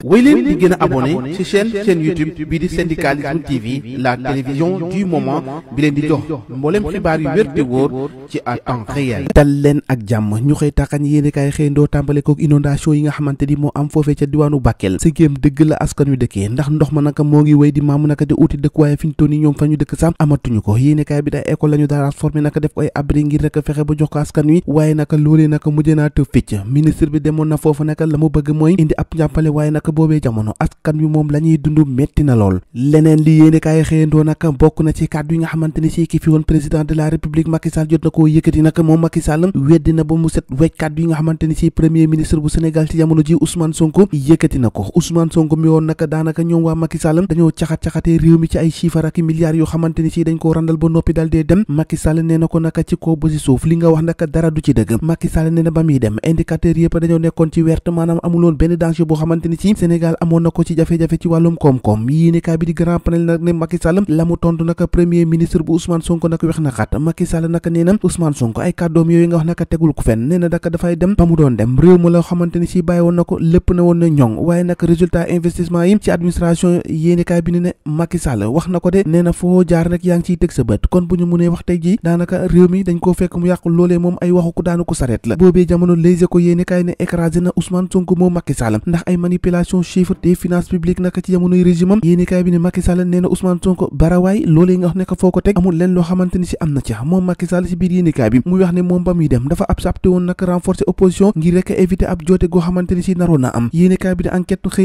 wéy leen di gën a abonné ci chaîne YouTube bii di Syndicalisme TV, la télévision du moment bi leen di jox mboolem xibaar yu wér te wóor ci à temps réel. dal leen ak jàmm ñu xëy taxañ yéene kaay xëyndoo tàmbale kook inondation yi nga xamante ni moo am foofee ca diwaanu Bakel si géem dëgg la askan wi dëkkee ndax ndox ma naka moo ngi wéy di maamu naka di uti dëkk waaye fi ñu toll nii ñoom fa ñu dëkk sax amatuñu ko yéene kaay bi day école la ñu daal formé naka def ko ay abri ngir naka fexe ba jox ko askan wi waaye naka loolee naka mujjee naa tëb ficc ministre bi demoon na foofu naka la mu bëgg mooy indi ab njàppale waaye naka boobee jamono askan wi moom la ñuy dund metti na lool leneen li yéene kaay xëyandoo naka bokk na ci kàddu yi nga xamante ni si ki fi woon président de la république Macky Sall jot na koo yëkkati naka moom Macky Sall weddi na ba mu set wecc kàddu yi nga xamante ni si premier ministre bu Sénégal ci jamono ji Ousmane Sonko yëkkati na ko Ousmane Sonko mi woon naka daanaka ñoom waa Macky Sall dañoo caxat-caxatee réew mi ci ay chiffres ak milliards yoo xamante ni si dañ koo randal ba noppi dal dee dem Macky Sall nee na ko naka ci kaw ba si suuf li nga wax naka dara du ci dëgg Macky Sall nee na ba muy dem indicateurs yëpp dañoo nekkoon ci wert maanaam amuloon benn danger boo xamante ni si Sénégal amoon na ko ci jafe-jafe ci wàllum koom-koom yéenekaay bi di grand panel nag ne Macky Sall la mu tontu naka premier ministre bu Ousmane Sonko naka wex na xat Macky Sall naka nee na Ousmane Sonko ay kàddoom yooyu nga wax naka tegul ko fenn nee na daka dafay dem ba mu doon dem réew ma la xamante ni si bàyyi woon na ko lépp na woon na ñoŋ waaye nag résultat investissement yi ci administration yéenekaay bi ne Macky Sall wax na ko de nee na foo jaar nag yaa ngi ciy teg sa bët kon bu ñu mënee wax tey ji daanaka réew mi dañ koo fekk mu yàqu loolee moom ay waxu ko daanu ko sareet la boobee jamono Les Échos yéenekaay ne écrasé na Ousmane Sonko moom Macky Sall ndax ay manipulation chiffre des finances publiques naka ci jamonoy régime am yéenekaay bi ne Macky Sall nee na Ousmane Sonko barawaay loolee nga wax ne ko foo ko teg amul leen loo xamante ni si am na ca moom Macky Sall si biir yéenekaay bi muy wax ne moom ba muy dem dafa absapté woon nag renforcer opposition ngir rek éviter ab joote goo xamante ni si naroon na am yéenekaay bi ne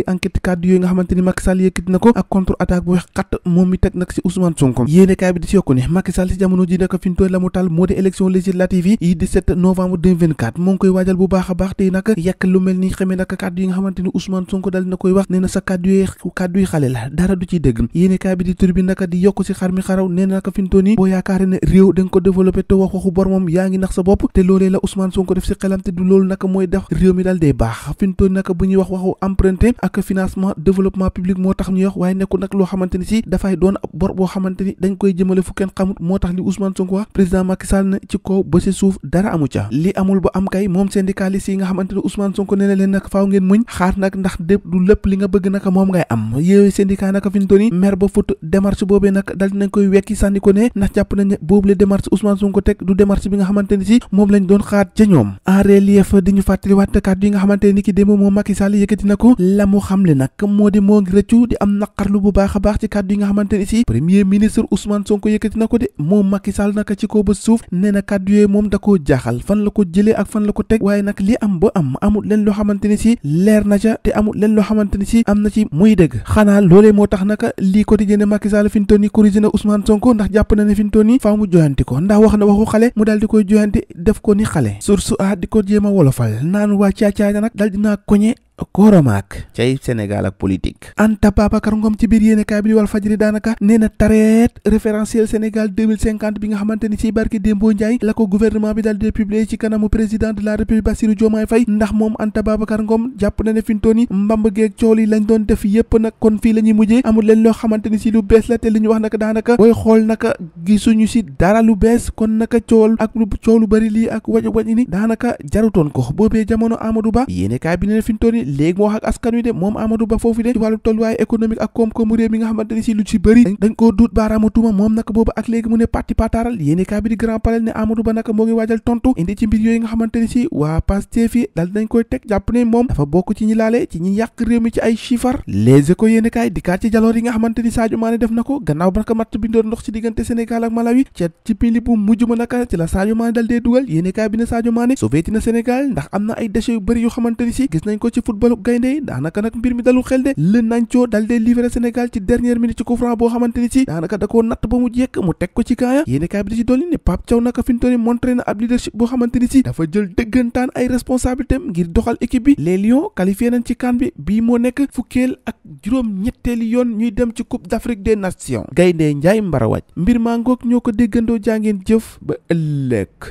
enquête kàddu yooyu nga xamante ni Macky Sall yëkkati na ko ak contre attaque bu wex xat moom mi teg nag si Ousmane Sonko yéenekaay bi di si yokku ne Macky Sall si jamono ji naka fi ñu toll la mu tal moo di élection législative yi 17 novembre 2024 moo ngi koy waajal bu baax a baax tey nag yàq lu mel ni xamee nag kàddu yi nga xamante ni Ousmane Sonko dal na koy wax nee na sa kàddu yi xale la dara du ci dëgg yéenekaay bi di Tribune naka di yokk si xar mi xaraw nee na naka fi ñu toll nii boo yaakaare ne réew da nga ko développé te waxu bor moom yaa ngi nax sa bopp te loolee la Ousmane Sonko def si xelam te du loolu naka mooy def réew mi dal dee baax fi ñu toll naka bu ñuy wax waxu emprunté ak financement développement public moo tax ñuy wax waaye nekkul nag loo xamante ni si dafay doon bor boo xamante ni dañ koy jëmale fu kenn xamut moo tax li Ousmane Sonko wax président Macky Sall na ci kaw ba si suuf dara amu ca li amul ba am kay moom syndicaliste yi nga xamante ni Ousmane Sonko nee na leen nag faaw ngeen muñ xaar nag ndax du lépp li nga bëgg naka moom ngay am yooyu syndicat naka fi ñu toll nii mer ba fut démarche boobee nag dal dinañ koy wekki sànni ko ne ndax jàpp nañ ne boobu la démarche Ousmane Sonko teg du démarche bi nga xamante ni si moom lañ doon xaar ca ñoom en relief di ñu fàttaliwaat kàddu yi nga xamante ni ki démb moom Macky Sall yëkkati na ko la mu xamle nag moo di moo ngi rëccu di am naqarlu bu baax a baax ci kàddu yi nga xamante ni si premier ministre Ousmane Sonko yëkkati na ko de moom Macky Sall naka ci ko ba suuf nee na kàddu yooyu moom da koo jaaxal fan la ko jëlee ak fan la ko teg waaye nag li am ba am amul leen loo xamante ni si leer na ca te amul leen loo xamante ni si am na ci muy dëgg xanaa loolee moo tax naka lii quotidien Macky Sall fi ñu toll nii corrigé na Ousmane Sonko ndax jàpp na ne fi ñu toll nii faaw mu joyanti ko ndax wax na waxu xale mu daal di koy joyanti def ko ni xale source a di ko jéem a wolofal naan waa caacaana nag daal dinaa koñe kooromaak cay Sénégal ak politique Anta Babacar Ngom ci biir yéenekaay bi di Walf Fadjri daanaka nee na tareet référentiel Sénégal 2050 bi nga xamante ni ci barki Dembo Ndiaye la ko gouvernement bi daal di publier ci kanamu président de la République Bassirou Diomaye Faye ndax moom Anta Babacar Ngom jàpp na ne fi ñu toll nii mbamb geeg cool yi lañ doon def yépp nag kon fii la ñuy mujjee amul leen loo xamante ni si lu bees la te li ñu wax naka daanaka booy xool naka gisuñu si dara lu bees kon naka cool ak lu coow lu bari lii ak waj ni daanaka jarutoon ko boobee jamono Amadou Ba yéenekaay bi ne fi ñu toll nii léegi moo wax ak askan wi de moom Amadou Ba foofu de ci wàllu tolluwaay économique ak koom-koomu réew mi nga xamante ni si lu ci bëri dañ koo duut baaraamu tuuma moom naka boobu ak léegi mu ne parti pataaral yéenekaay bi di grand palais ne Amadou Ba naka moo ngi waajal tontu indi ci mbir yooyu nga xamante ni si waa Pastef yi dal dañ koy teg jàpp ne moom dafa bokk ci ñi laale ci ñi yàq réew mi ci ay chiffres Les Échos yéenekaay dikkaat ci jaloor yi nga xamante ni Sadio Mané def na ko gannaaw ba naka match bi doon ndox ci diggante Sénégal ak Malawi ci pili bu mujj ma naka ci la Sadio Mané dal dee dugal yéenekaay bi ne Sadio Mané sauvéti na Sénégal ndax am na ay déchets yu bëri yu xamante ni si gis nañ ko ci football gaynde daanaka nag mbir mi dalul xel de le Nacho dal dee livré Sénégal ci dernière minute ci coup franc boo xamante ni si daanaka da koo natt ba mu jekk mu teg ko ci kaaya yéenekaay bi di ci dolli ne Pape Thiaw naka fi ñu toll nii montré na ab leadership boo xamante ni si dafa jël dëggantaan ay responsabilités ngir doxal équipe bi les Lions qualifié nañ ci CAN bi bii moo nekk fukkeel ak juróom-ñetteeli yoon ñuy dem ci Coupe d'Afrique des Nations gaynde Njaay Mbarawaj mbir maa ngoog ñoo ko déggandoo jàngeen jëf ba ëllëg